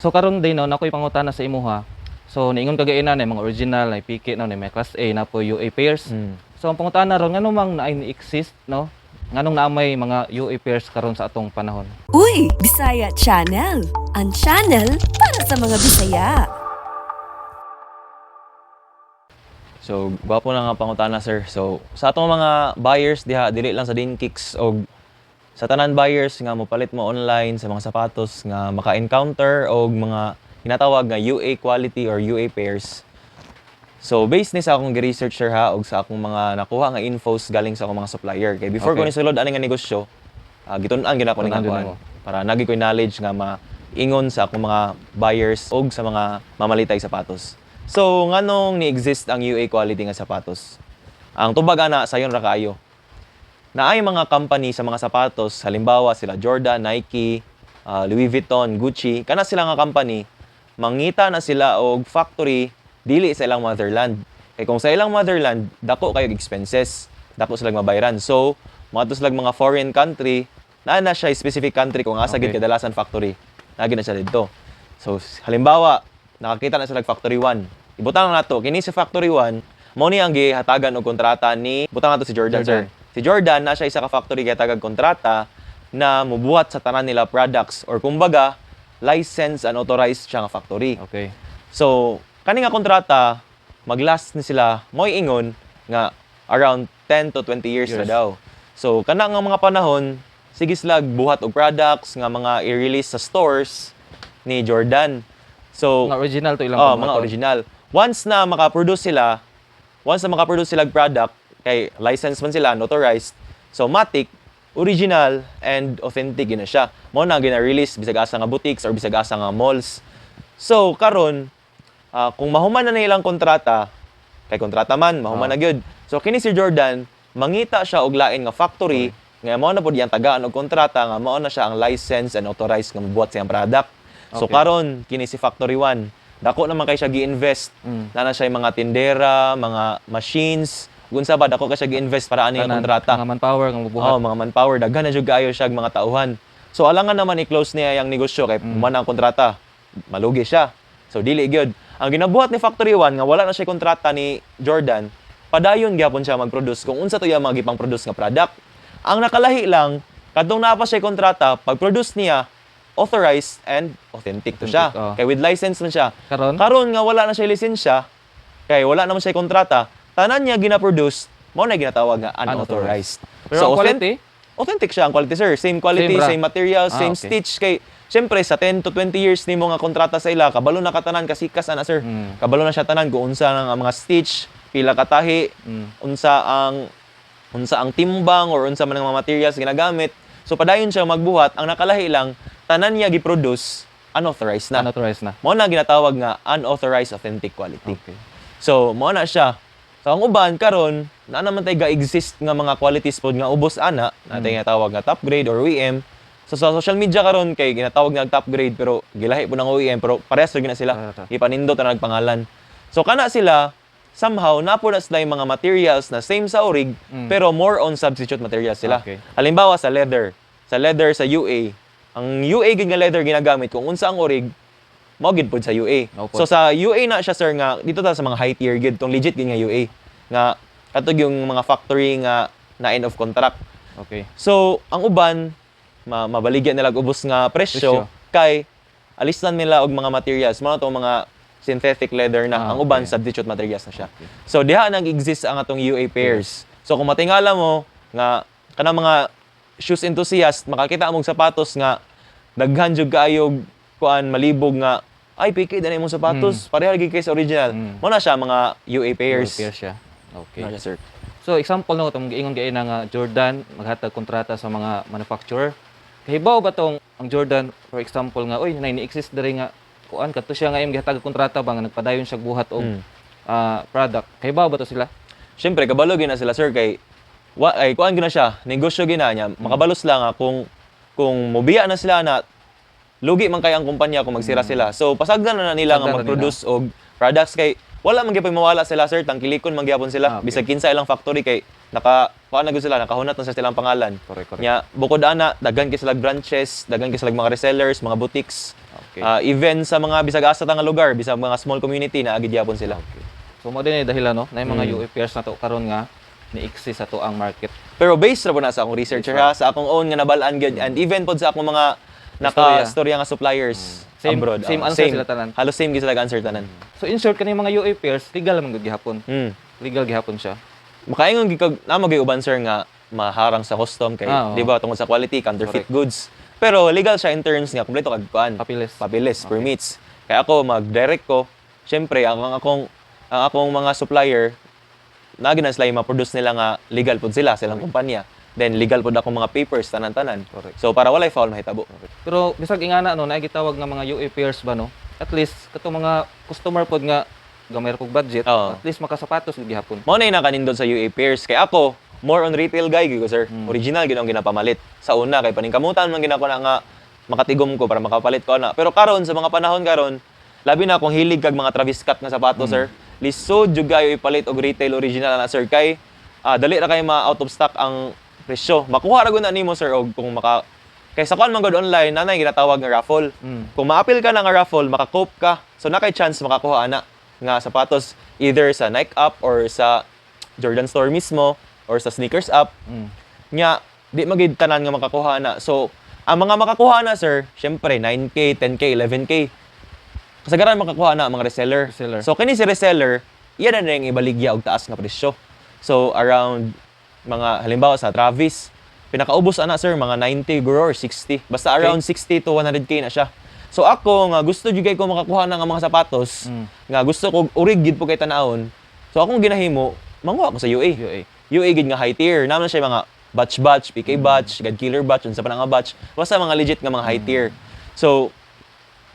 So karon din, no, nakoy pangutana sa imuha. So niingon ka gaina na mga original na piki, no, na may class A na po UA pairs. So ang pangutana ron, ngano mang naay ni-exist, no? Nganong naa may mga UA pairs karon sa atong panahon? Uy, Bisaya Channel! Ang channel para sa mga Bisaya. So, gwapo na nga pangutana, sir. So, sa atong mga buyers diha, dili lang sa Dinkicks og sa tanan buyers nga mopalit mo online sa mga sapatos nga maka-encounter og mga ginatawag nga UA quality or UA pairs. So, based ni sa akong gi-research, sir, ha, og sa akong mga nakuha nga infos galing sa akong mga supplier. Kay before ko ni sulod ani nga negosyo, gitun-an gyud ako ni nga Tun-an gyud kuan nimo. para nagi ko'y knowledge nga maingon sa akong mga buyers og sa mga mamalitay sapatos. So, nganong ni-exist ang UA quality nga sapatos? Ang tubag ana, sayon ra kaayo. Naay mga company sa mga sapatos, halimbawa sila Jordan, Nike, Louis Vuitton, Gucci, kana sila nga company, mangita na sila og factory dili sa ilang motherland. Kay kung sa ilang motherland, dako kayo expenses, dako sila mabayran. So, mga sila mga foreign country, naa na siya specific country kung asa gid kadalasan factory. Naa gid na siya didto. So, halimbawa, nakakita na sila og Factory 1. Ibutang na nato, kini si Factory 1, mao ni ang gihatagan og kontrata ni, butang nato si Jordan, Jordan. sir. Si Jordan na siya isa ka factory gihatagan kontrata na mubuhat sa tanan nila products or kumbaga license and authorized siya nga factory. So, kani nga kontrata maglast ni sila, mo'y ingon nga around 10 to 20 years na daw. So, kana nga mga panahon, sige sila buhat og products nga mga i-release sa stores ni Jordan. So, Mga original to ilang oh, pambuhaton. Mga original. Once na makaproduce sila og product, kay license man sila, notarized, so matic, original and authentic gina siya. Mao na gina-release bisag asa nga boutiques or bisag asa nga malls. So karon, kung mahuman na nilang kontrata, kay kontrata man, mahuman na gyud. So kini si Jordan, mangita siya og lain nga factory nga mao na pud iyang tagaan og kontrata nga mao na siya ang license and authorized nga mobuhat sa iyang product. So karon kini si Factory 1, dako naman kay siya gi-invest. Naa na siya yung mga tindera, mga machines, unsa ba, dako kay siya gi-invest para ani nga Tanan, kontrata. mga manpower nga mobuhat. Oh, mga manpower, daghan na jud kaayo siya mga tauhan. So alangan naman i-close niya yung negosyo kay human ang kontrata. Malugi siya. So dili gyud. Ang ginabuhat ni Factory 1 nga wala na siya kontrata ni Jordan, padayon gyapon siya mag-produce kung unsa to iya mga gipang-produce nga product. Ang nakalahi lang, kadtong naa pa siya kontrata, pag-produce niya, authorized and authentic to siya. Authentic, oh. Kay with license man siya. Karon? Karon nga wala na siya lisensya, kay wala naman siya kontrata, tanan niya gina-produce, mao na ginatawag nga unauthorized. Pero ang quality? Authentic siya ang quality, sir. Same quality, Same ra. same material, same stitch kay syempre sa 10 to 20 years nimo nga kontrata sa ila, kabalo na ka tanan kasikas ana, sir. Kabalo na siya tanan kung unsa ang mga stitch, pila ka tahi, unsa ang timbang or unsa man ang mga materials ginagamit. So padayon siya magbuhat, ang nakalahi lang, tanan niya gi-produce unauthorized na. Unauthorized na. Mao na ginatawag nga unauthorized authentic quality. So, mao na siya. So, ang uban karon, naa naman tay ga-exist nga mga qualities pod nga ubos ana, natay ginatawag nga top grade or OEM. So sa social media karon kay ginatawag nga top grade pero gilahi po ng OEM, pero parehas ra gyud na sila. Parehas ra. Gipanindot na nagpangalan. So kana sila somehow napo na sila yung mga materials na same sa orig pero more on substitute materials sila. Halimbawa sa leather, sa leather sa UA, ang UA gid nga leather ginagamit, kung unsa ang orig mao gid pod sa UA. Mao pod. So sa UA na siya, sir, nga dito ta sa mga high tier gid tong legit gid nga UA nga katog yung mga factory nga na end of contract. So ang uban mabaligya nila og ubos nga presyo, Presyo. Kay alistan nila og mga materials mao na tong mga synthetic leather na. Ang uban substitute materials na siya. So diha nag-exist ang atong UA pairs. So kung matingala mo nga kanang mga shoes enthusiast, makakita among sapatos nga daghan jud kaayo kuan, malibog nga, "Ay, piki na imong sapatos, pareha lagi kay sa original." Mao na siya mga UA pairs. UA pairs siya. Okay. Mao na siya, sir. So example no, itong giingon kay na nga Jordan maghatag kontrata sa mga manufacturer. Kahibaw ba tong ang Jordan, for example, nga oy, nay ni-exist diri nga kuan kadto siya nga imong gihatag kontrata ba nga nagpadayon siya buhat og product. Kahibaw ba to sila? Siyempre, kabalo gyud na sila, sir, kay wa ay kuan gyud na siya, negosyo gyud na niya. Makabalos lang nga kung mubiya na sila na Lugi man kay ang kumpanya kung magsira sila. So pasagdan na nila nga Pasagdan na mag-produce og products kay wala man gyud mawala sila, sir, tangkilikon man gyapon sila bisag kinsa ilang factory kay naka kuan na gyud sila, nakahunat na sa silang pangalan. Correct, correct. Nya bukod ana, daghan kay sila branches, daghan kay sila mga resellers, mga boutiques. Okay. Ah, even sa mga bisag asa ta nga lugar, bisag mga small community na gid gyapon sila. Okay. So mao din dahil ano, na yung mga UA pairs na to karon nga ni-exist sa to ang market. Pero based ra po na sa akong research ha, sa akong own nga nabal-an gyud and even pod sa akong mga naka-storya nga suppliers abroad. Same Ah, answer sila tanan. Halos same gyud sila answer tanan. So in short, kani mga UA pairs legal man gud gihapon. Legal gihapon siya. Makaingon gyud kag naa gyud uban, sir, nga maharang sa custom kay Ah, oo. di ba, tungod sa quality, counterfeit goods. Pero legal siya in terms nga kumpleto kag kuan. Papiles. Papiles, permits. Kaya ako mag-direct ko, syempre ang akong mga supplier nagi na sila yung ma-produce nila nga legal pod sila silang kumpanya. Then legal pod akong mga papers tanan-tanan. Correct. So para walay foul mahitabo. Pero bisag ingana no, naay gitawag nga mga UA pairs ba no? At least katong mga customer pod nga gamay ra pog budget, at least makasapatos gud gihapon. Mao na yung nakanindot sa UA pairs. Kay ako, more on retail guy gyud ko, sir. Original gyud ang ginapamalit. Sa una kay paningkamutan man ginako na nga makatigom ko para makapalit ko na. Pero karon sa mga panahon karon, labi na kung hilig kag mga Travis Scott nga sapato, sir. Lisod jud kayo ipalit og retail original na, sir, kay dali ra kay ma out of stock ang presyo. Makuha ra gud na nimo, sir, og kung maka kay sa kuan man gud online nanay ginatawag nga raffle. Kung maapil ka na nga raffle, maka-cope ka. So na kay chance makakuha ana nga sapatos either sa Nike app or sa Jordan store mismo or sa sneakers app. Nya di magid tanan nga makakuha na. So ang mga makakuha na, sir, syempre 9K, 10K, 11K. Kasagaran makakuha na ang mga reseller. Reseller. So kini si reseller, iya na rin ibaligya og taas nga presyo. So around mga halimbawa sa Travis, pinakaubos ana, sir, mga 90 guro or 60. Basta around 60 to 100K na siya. So ako nga gusto jud kay ko makakuha na nga mga sapatos, nga gusto ko urig gid po kay tanawon. So akong ginahimo, manguha ko sa UA. UA. UA gid nga high tier. Naman siya mga batch batch, PK batch, God Killer batch, unsa pa na nga batch. Basta mga legit nga mga high tier. So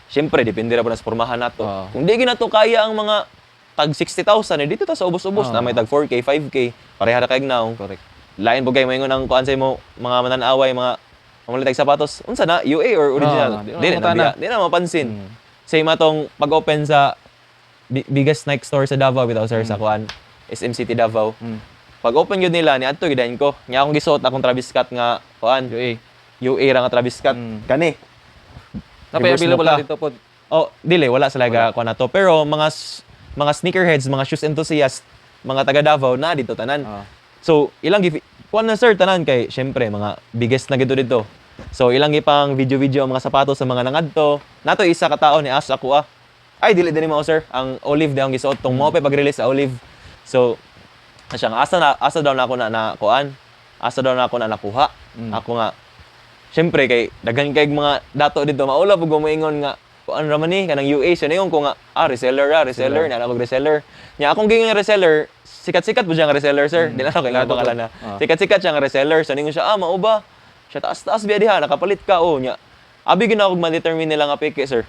syempre depende ra po na sa pormahan nato. Oo. Kung di ginato kaya ang mga tag 60,000 eh, dito ta sa ubos-ubos na may tag 4K, 5K, pareha ra kay now. Correct. Lain po kay maingon ang kuan sa imo mga mananaway, mga mamalit og sapatos. Unsa na UA or original? Oo, di na Di na mangutana. biya, di na mapansin. Same atong pag-open sa biggest Nike store sa Davao bitaw, sir, sa kuan SM City Davao. Pag open gyud nila ni adto gyud ko. Nya akong gisuot akong Travis Scott nga kuan UA. UA ra nga Travis Scott. Kani. Napay Reverse available mocha. na dito pod. Oh, dili wala sila ga kuan na to. Pero mga sneakerheads, mga shoes enthusiasts, mga taga Davao na dito tanan. So, ilang gi kuan na, sir, tanan kay syempre mga biggest na gito dito. So, ilang gipang video-video ang mga sapatos sa mga nangadto. Nato isa ka tawo ni ask ako ah. Ay, dili din mo, sir. Ang olive daw ang gisuot tong mo pa pag-release sa olive. So, siya nga asa na asa daw na ako na, na kuan. Asa daw na ako na nakuha. Ako nga syempre kay daghan kay mga dato dito maula pug moingon nga kuan ra man ni kanang UA siya ningon ko nga ah reseller ra reseller na ako reseller nya akong giingon nga reseller sikat-sikat po siya nga reseller, sir, di na ako kay Kilala ko. pangalan na sikat-sikat siya nga reseller. So ningon siya ah mao ba siya, taas-taas biya diha nakapalit ka oh. Nya abi gid na ako ma-determine nila nga peke, sir,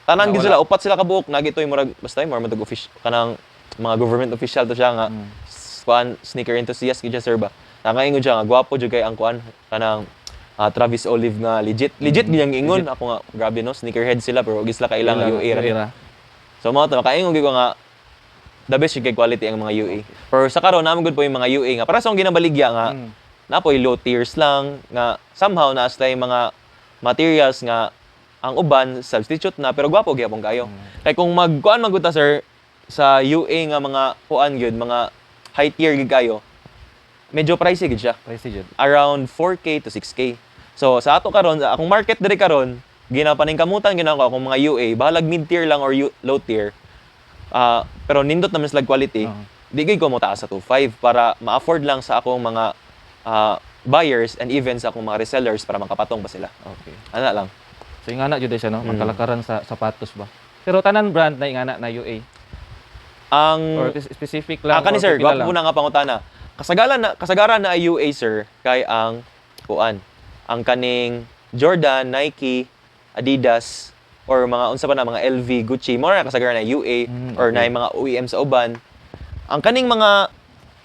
tanan gid sila, upat sila kabuok nagitoy murag basta more man tog official kanang mga government official to siya nga kuan sneaker enthusiast gid siya, sir, ba nakaingon siya nga gwapo jud kay ang kuan kanang Travis Olive nga legit legit gid ang ingon. Ako nga grabe no, sneakerhead sila pero wag sila kailang UA ra. UA ra. So mao to makaingon gyud ko nga the best jud kay quality ang mga UA. Pero sa karon namo gud po yung mga UA nga para sa akong ginabaligya nga napoy low tiers lang nga somehow naa sila yung mga materials nga ang uban substitute na pero gwapo gyapon kayo. Kay kung magkuan man gud ta, sir, sa UA nga mga kuan gyud mga high tier gyud kayo, medyo pricey gyud siya, Pricey jud. around 4K to 6K. So sa ato karon, sa akong market diri karon, ginapaningkamutan gina ko akong mga UA, bahalag mid tier lang or low tier. Ah, pero nindot naman sila quality. Di gyud ko mo taas sa 2.5 para ma-afford lang sa akong mga buyers and even sa akong mga resellers para makapatong pa sila. Okay. Ana lang. So ingana jud siya no, magkalakaran sa sapatos ba. Pero tanan brand na ingana na UA Ang or specific lang Ah, kani or sir, pipila gwapo lang? po na nga pangutana. Kasagaran na kasagaran na ay UA, sir, kay ang kuan. Ang kaning Jordan, Nike, Adidas or mga unsa pa na mga LV, Gucci, mo na kasagaran na UA or na mga OEM sa uban. Ang kaning mga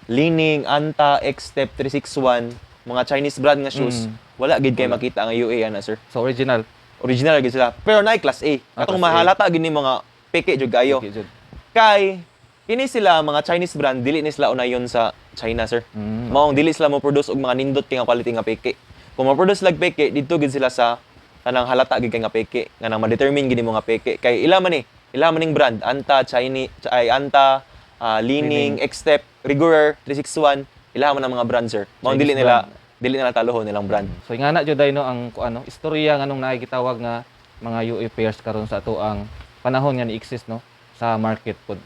Lining, Anta, Xtep 361, mga Chinese brand nga shoes, wala gid kay makita ang UA ana, sir. So original. Original gyud sila. Pero naay class A. Ah, Katong class A. mahalata gyud ni mga peke jud kayo. Okay, jud. Kay kini sila mga Chinese brand, dili ni sila unayon sa China, sir. Maong dili sila mo produce og mga nindot kay nga quality nga peke. Kung mo-produce lag peke, didto gid sila sa kanang halata gid kay nga peke, nga nang ma-determine gid nimo nga peke. Kay ila man eh, ila man ning brand, Anta, Chinese, ay Anta, Lining, Xtep, Rigorer, 361, ila man ang mga brand, sir. Maong Chinese dili nila taluhon nilang brand. So ingana jud ay no ang kuan no, istorya nganong naay gitawag nga mga UA pairs karon sa ato ang panahon nga ni-exist no sa market pod.